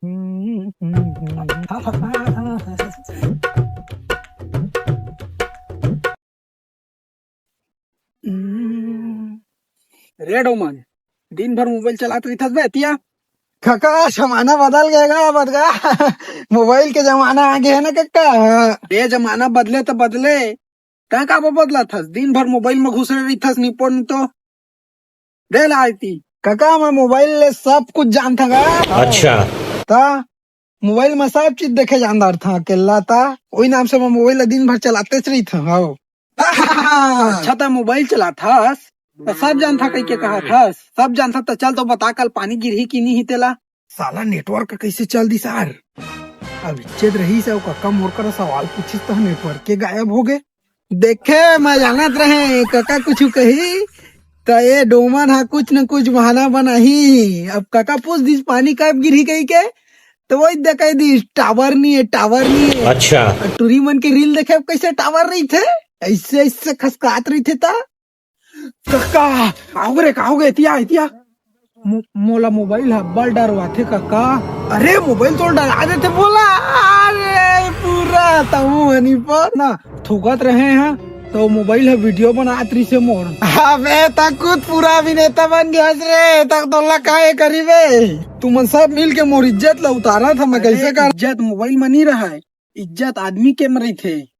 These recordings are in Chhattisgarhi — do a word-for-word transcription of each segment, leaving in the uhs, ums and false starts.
रे डोमन, दिन भर मोबाइल चलात रहिथस बे एतिया। कका, जमाना बदल गे गा, बदगा। मोबाइल के जमाना आ गे हे ना कका। हाँ। ए जमाना बदले त बदले, तैं काबर बदलत हस? दिन भर मोबाइल म घुसे रहिथस, निपोन तो। दे ला आरती। कका, मैं मोबाइल ले सब कुछ जानथंव गा। अच्छा। त मोबाइल म सब चीज देखे जान डारथंव अकेल्ला त। ओही नाम से मैं मोबाइल ला दिन भर चलातेच रहिथंव। हाँ। अच्छा, त मोबाइल चलाथस, त सब जानथस कहिके कहत हस? सब जानथस त चल तो बता, कल पानी गिरही कि नी ही तेला? साला नेटवर्क कइसे चल दिस यार? अब इज्जत रहिस हे, अउ कका मोर करा सवाल पूछिस त नेटवर्क के गायब हो गे। देखे, मैं जानत रहें कका कुछु कही, त ए डोमन ह कुछ न कुछ बहाना बनाही। अब कका पूछ दिस पानी कब गिरही कहिके, त वही दे कहि दिस, "टावर नी हे, टावर नी हे।" अच्छा। अउ टूरी मन के रील देखे, अब कइसे टावर रहिथे, अइसे अइसे खसकात रहिथे त। कका, आओगे रे, आओगे, एतिया, एतिया। मो-, मोला मोबाइल ह अब्बड़ डरवाथे कका। अरे, मोबाइल तो डरा देथे मोला। अरे, पूरा तहूं हनी पर ना थूकत रहे हैं, तो मोबाइल ह वीडियो बनात रहिसे मोर। अबे, त खुद पूरा अभिनेता बन गया रे, त तोला काहे करी बे? तुमन सब मिल के मोर इज्जत ला उतारत ह, मैं अरे, कइसे कर? इज्जत मोबाइल म नी रहय, इज्जत आदमी के म रहिथे।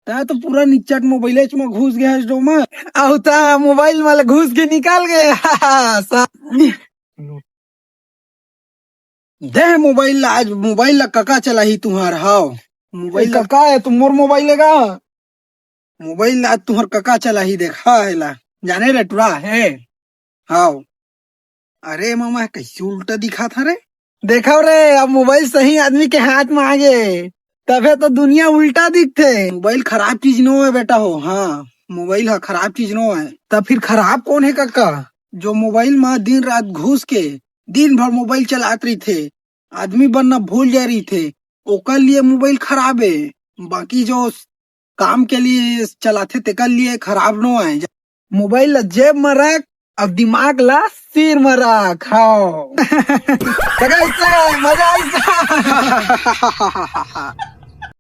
तैं तो पूरा निच्चट मोबाइलेच म घुस गे हस डोमन। अउ त मोबाइल म ले घुस के निकल गे। सा-, दे मोबाइल ला, आज मोबाइल ला कका चलाही तुंहर, हाव। मोबाइल ए ला कका, ए तो मोर मोबाइल हे गा। मोबाइल ला आज तुंहर कका चलाही, देखा एला। जाने रे टुरा हे। हाव। अरे मामा, कइसे उल्टा दिखात हरे? देखव रे, अब मोबाइल सही आदमी के हाथ म आ गे, तभे तो दुनिया उल्टा दिखथे। मोबाइल खराब चीज नो हे बेटा हो, हाँ, मोबाइल ह खराब चीज नो हे। त फिर खराब कोन हे कका? जो मोबाइल म दिन रात घुस के दिन भर मोबाइल चलात रहिथे, आदमी बनना भूल जाय रहिथे, ओकर लिए मोबाइल खराब हे। बाकी जो काम के लिए चलाथे, तेकर लिए खराब नो हे। मोबाइल ला जेब म रख, अब दिमाग ला सिर म रख। हाव। कका, अइसे मजा आइस।